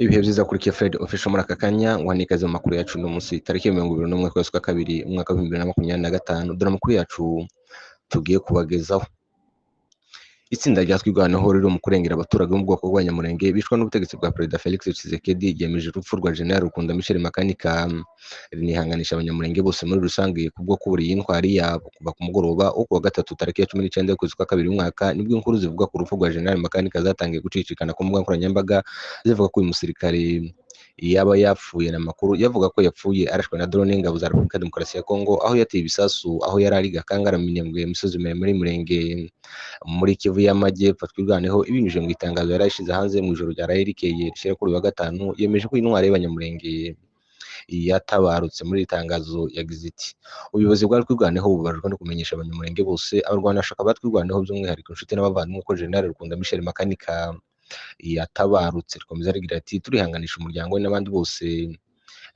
Ibihe vyiza kuri Fred Official muri aka kanya nguha n'ikaze mu makuru yacu uno munsi tariki ya 21 ukwezi kwa kabiri umwaka wa 2025. Dore amakuru yacu tugiye kubagezaho. Itsinda rya Twirwaneho riri mu kurengera abaturage bo mu bwoko bw'Abanyamulenge bicwa n'ubutegetsi bwa Perezida Felix Tshisekedi ryemeje urupfu rwa General Rukunda Michel Makanika, rinihanganisha Abanyamulenge bose muri rusange kubwo kubura iyi ntwari yabo. Kuva ku mugoroba wo kuwa gatatu tariki ya 19 ukwezi kwa kabiri umwaka, nibwo inkuru zivuga ku rupfu rwa General Makanika zatangiye gucicikana ku mbuga nkoranyambaga, zivuga ko uyu musirikare yaba yapfuye. N'amakuru yavuga ko yapfuye arashwe na drone y'ingabo za Repubulika Demokarasi ya Kongo aho yateye ibisasu aho yari ari Gakangara mu Minembwe, imisozi miremire y'Umurenge muri Kivu y'Amajyepfo. Twirwaneho ibinyujije mu itangazo yari yashyize hanze mu ijoro ryaraye rikeye rishyira kuri uyu wa gatanu, yemeje ko intwari y'Abanyamulenge yatabarutse. Muri iri tangazo yagize iti: "Ubuyobozi bwa Twirwaneho bubabajwe no kumenyesha Abanyamulenge bose, abarwanashyaka ba Twirwaneho, by'umwihariko inshuti n'abavandimwe, ko General Rukunda Michel Makanika yatabarutse." Rikomeza rigira ati: "Turihanganisha umuryango we n'abandi bose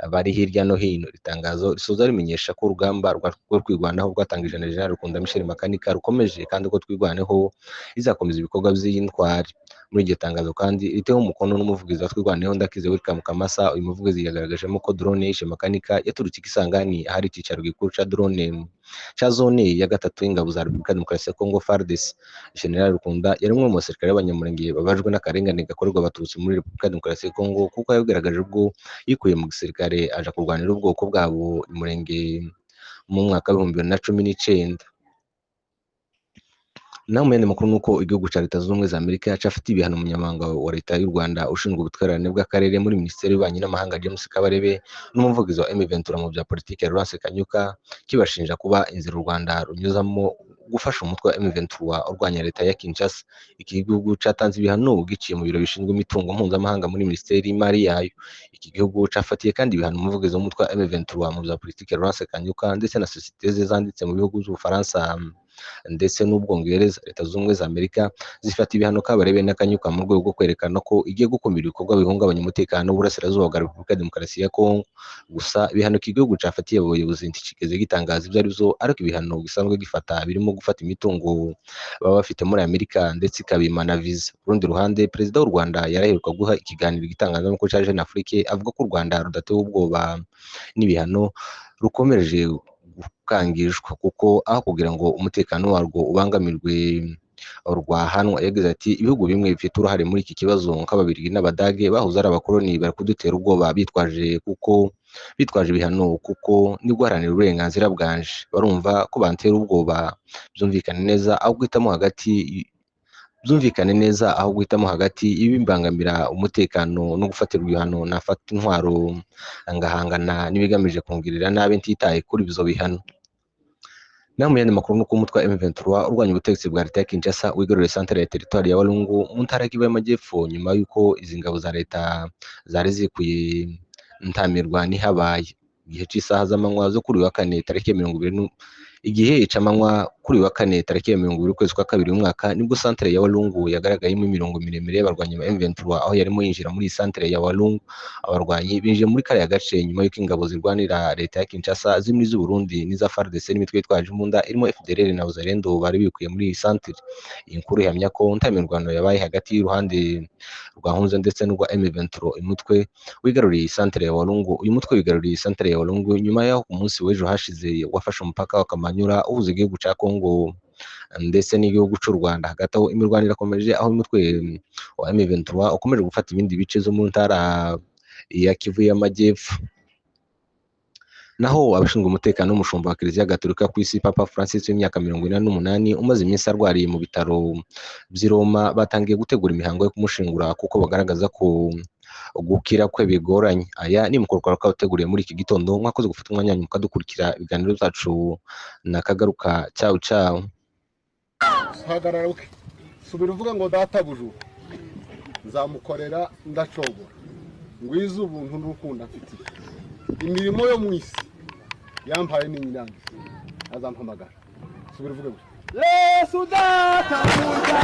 bari hirya no hino." Iri tangazo risoza rimenyesha ko urugamba rwo kwirwanaho rwatangije na General Rukunda Michel Makanika rukomeje, kandi ko Twirwaneho izakomeza ibikorwa by'iyi ntwari. Muri iryo tangazo kandi ritewe umukono n'umuvugizi wa Twirwaneho, Ndakize Wilcam Kamasa, uyu muvugizi yagaragajemo ko drone yishe Makanika yaturutse i Kisangani ahari icyicaro gikuru ca drone ca zone ya gatatu y'ingabo za Repubulika Demokarasi ya Kongo, FARDC. General Rukunda yari umwe mu basirikare b'Abanyamulenge babajwe n'akarengane gakorerwa Abatutsi muri Repubulika Demokarasi ya Kongo, kuko yabigaragaje ubwo yikuye mu gisirikare aja kurwanira ubwoko bwabo Umurenge mu mwaka wa 2019. Naho mu yandi makuru, nuko igihugu ca Leta Zunze Ubumwe za Amerika cafatiye ibihano umunyamabanga wa Leta y'u Rwanda ushinzwe ubutwererane bw'akarere muri Minisiteri y'Ububanyi n'Amahanga, James Kabarebe, n'umuvugizi wa M23 mu bya politike, Laurence Kanyuka, kibashinja kuba inzira u Rwanda runyuzamo gufasha umutwe wa M23 urwanya leta ya Kinshasa. Iki gihugu catanze ibihano giciye mu biro bishinzwe imitungo mpuzamahanga muri Minisiteri y'Imari yayo. Iki gihugu cafatiye kandi ibihano umuvugizi w'umutwe wa M23 mu bya politike, Laurence Kanyuka, ndetse na sosiyete ze zanditse mu bihugu by'Ubufaransa ndetse n'Ubwongereza. Leta Zunze Ubumwe za Amerika zifata ibihano Kabarebe na Kanyuka mu rwego rwo kwerekana ko igiye gukumira ibikorwa bihungabanya umutekano w'uburasirazuba bwa Repubulika Demokarasi ya Kongo. Gusa ibihano iki gihugu cafatiye abo bayobozi ntikigeze gitangaza ibyo ari byo, ariko ibihano gisanzwe gifata birimo gufata imitungo baba bafite muri Amerika ndetse ikabima na visa. Ku rundi ruhande, Perezida w'u Rwanda yaraheruka guha ikiganiro igitangazamakuru ca Jeune Afrique avuga ko u Rwanda rudatewe ubwoba n'ibihano rukomeje gukangishwa, kuko aho kugira ngo umutekano warwo ubangamirwe rwahanwa. Yagize ati: "Ibihugu bimwe bifite uruhare muri iki kibazo nk'Ababiligi n'Abadage bahoze ari abakoloni bari kudutera ubwoba bitwaje ibihano, kuko ni guharanira uburenganzira bwanje. Barumva ko bantera ubwoba, byumvikane neza, aho guhitamo hagati y'ibimbangamira umutekano no gufatirwa ibihano, nafata intwaro ngahangana n'ibigamije kungirira nabi ntitaye kuri ibyo bihano." Naho mu yandi makuru, nuko umutwe wa M23 urwanya ubutegetsi bwa leta ya Kinshasa wigaruriye santere ya teritwari ya Walungu mu ntara ya Kivu y'Amajyepfo, nyuma y'uko izi ngabo za leta zari zikuye ntamirwa ntihabaye. Igihe cy'isaha z'amanywa zo kuri uyu wa kane tariki ya 20, igihe c'amanywa kuri uyu wa kane tariki ya 20 ukwezi kwa kabiri umwaka, nibwo santere ya Walungu yagaragayemo imirongo miremire y'abarwanyi ba M23 aho yarimo yinjira muri iyi santere ya Walungu. Abarwanyi binjiye muri kariya gace nyuma y'uko ingabo zirwanira leta ya Kinshasa zimwe z'u Burundi n'iza FARDC n'imitwe yitwaje imbunda irimo FDLR na Wazalendo bari bikuye muri iyi santere. Iyi nkuru ihamya ko nta mirwano yabaye hagati y'uruhande rwahunze ndetse n'urwa M23, umutwe wigaruriye iyi santere ya Walungu. Uyu mutwe wigaruriye iyi santere ya Walungu nyuma y'aho ku munsi w'ejo hashize wafashe umupaka wa Kamanyura uhuza igihugu ca Kongo ndetse n'igihugu c'u Rwanda. Hagati aho imirwano irakomeje, aho umutwe wa M23 ukomeje gufata ibindi bice zo mu ntara ya Kivu y'Amajyepfo. Naho abashinzwe umutekano w'umushumba wa Kiliziya Gatolika ku isi, Papa Francis w'imyaka 88 umaze iminsi arwariye mu bitaro by'i Roma, batangiye gutegura imihango yo kumushingura kuko bagaragaza ko gukira kwe bigoranye. Aya ni mukuru twabateguriye muri iki gitondo. Mwakoze gufata umwanya wanyu mukadukurikira ibiganiro byacu. Nakagaruka, ciao ciao. Hagarara uke, subira uvuga ngo: "Databuja nzamukorera ndacogora, ngwize ubuntu n'urukundo amfitiye. Imirimo yo mu isi yampaye n'inyirangiza azampamagara." Subira uvuge gutya: "Yesu databuja."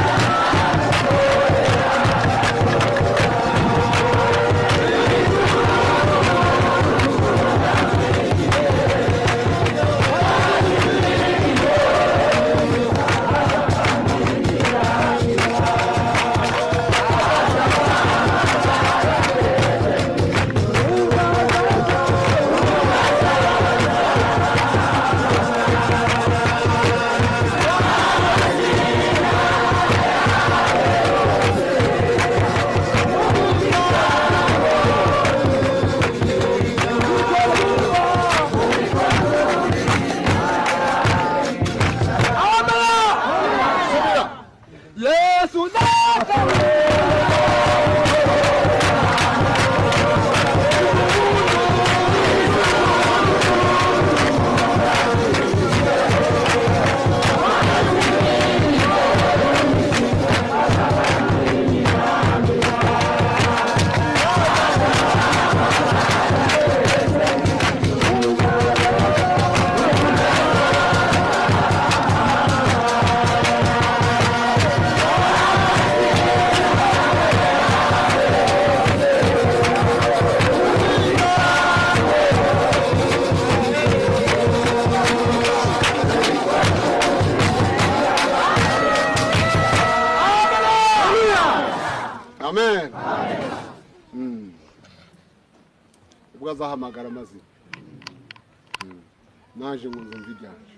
Amen. Ubwo azahamagara amazina, naje ngo nzumve ibyanje.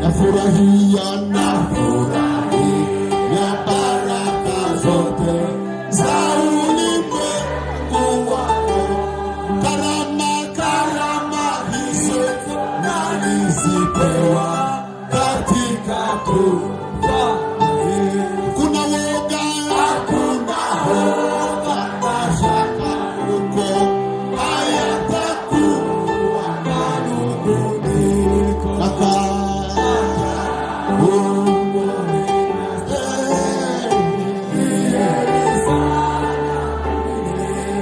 Nafurahia, nafurahia baraka zote za ulimwengu wako, karama, karama hizo nalizipewa katika tufa. Kuna woga, hakuna woga, mashaka huko hayatakuwa manunguniko.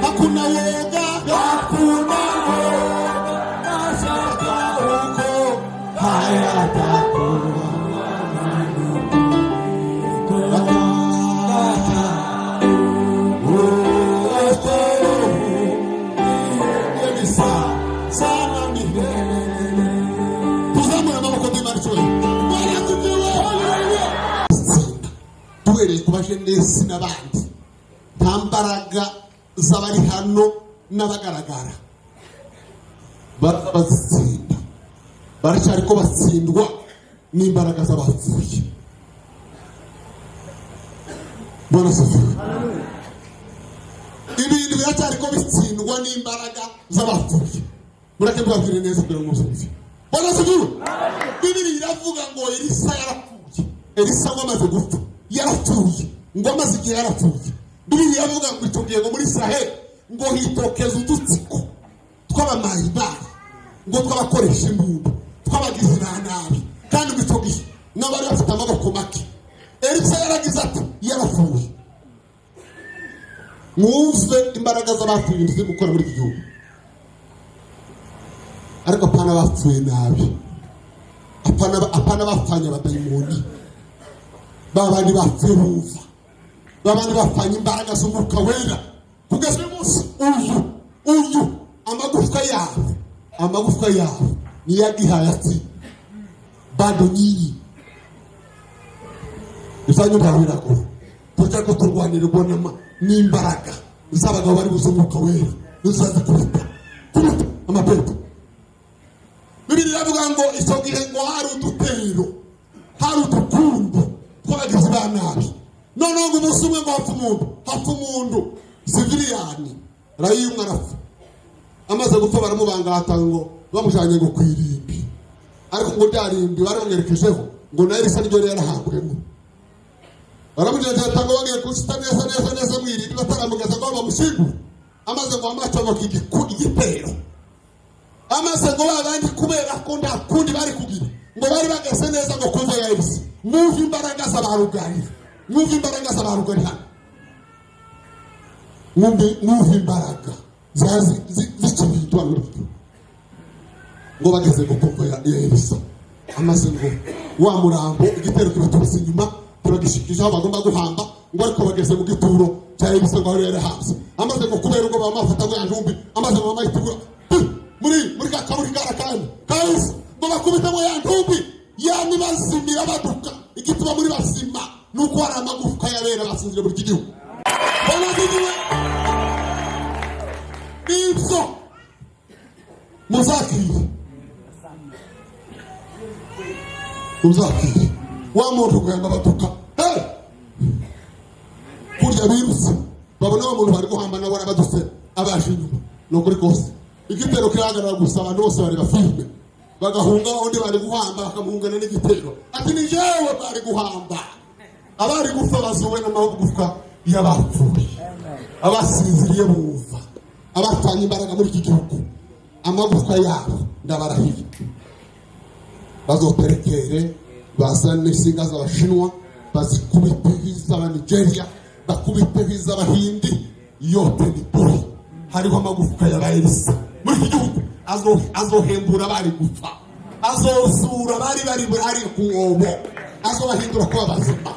Hakuna woga, hakuna woga, mashaka huko hayatakuwa manunguniko. Tuzamure amaboko y'Imana icyubahiro. Barakugiwe, haleluya. Duhereye ku bajenesi n'abandi, nta mbaraga z'abari hano n'abagaragara baza bazitsinda, baracyari ko batsindwa n'imbaraga z'abapfuye. Bwana asifiwe. Ibintu biracyari ko bitsindwa n'imbaraga z'abapfuye. Mureke mbabwire neza kugira ngo muzumve. Bwana asifiwe. Bibiliya iravuga ngo Elisa yarapfuye. Elisa ngo amaze gupfa yarapfuye, ngo amaze igihe yarapfuye. Bibiliya iravuga ngo icyo gihe ngo muri Israheli ngo hitokeza udutsiko tw'abamayimayi, ngo tw'abakoresha imbunda, tw'abagizi ba nabi, kandi ngo icyo gihe n'abari bafite amaboko make. Elisa yaragize ati yarapfuye. Mwumve imbaraga z'abapfuye, ibintu ziri gukora muri iki gihugu. Ariko apana bapfuye nabi, apana bapfanye abadayimoni, ba bandi bapfuye bumva, ba bandi bapfanye imbaraga z'umwuka wera. Kugeza uyu munsi uyu amagufwa yabo niyo agihaye ati bado nyinyi izanyu biragora. Turacyariko turwanirwa n'imbaraga z'abagabo bari buze umwuka wera, nizo zikubita kubita amapepo. Bibiliya iravuga ngo icyo gihe ngo hari udutero, hari udukundu tw'abagizi ba nabi. Noneho ngo umunsi umwe ngo hapfa umuntu siviliyani rayimwe, arapfa. Amaze gupfa baramubangata, ngo bamujanye ngo ku irimbi, ariko ngo rya rimbi bari bamwerekejeho ngo nayo risa n'iryo yari yarahambwemo. Baramugenda ngo bagiye gusita neza neza neza mu irimbi, bataramugeza ngo bamushyingure, amaze ngo amacomoka igitero. Amaze ngo babandi, kubera ko nta kundi bari kugira, ngo bari bageze neza ngo kumva ya Elisa. Mwumve imbaraga z'abarugarira, mwumve imbaraga z'abarugarira, mwumve imbaraga z'ikibintu muri iki gihugu. Ngo bageze ngo kumva ya Elisa, amaze ngo wa murambo igitero kibaturutse inyuma, turagishikije aho bagomba guhamba. Ngo ariko bageze mu gituro cya Elisa, ngo aho yari amaze ngo kubera ubwo bamafata ngo ya ntumbi, amaze ngo bamayitegura muri ka kaburi karakandi ka Elisa, ngo bakubitemo ya ntumbi yami bazimira baduka. Igituma muri bazima nuko hari amagufwa y'abera basinzire muri iki gihugu. Banazigiwe ibyo muzakire, muzakire wa muntu kuyamba batuka. Hey! Kurya birutse babona wa muntu bari guhamba, nabo arabadutse abaje inyuma. Ni ukuri kose, igitero kirahagarara gusa, abantu bose bareba filime bagahunga, undi bari guhamba bakamuhungana n'igitero, ati: "Ni jewe bari guhamba." Abari gupfa bazuwe n'amagufwa y'abapfuye, abasinziriye bumva, abatanye imbaraga muri iki gihugu, amagufwa yabo ndabarahiye, bazoterekere, bazane insinga z'Abashinwa, bazikubiteho iz'Abanigeria, bakubiteho iz'Abahindi, yote ni buri. Hariho amagufwa ya ba Elisa muri iki gihugu, azohembura abari gupfa, azozura abari bari ari ku mwobo, azobahindura kuba bazima.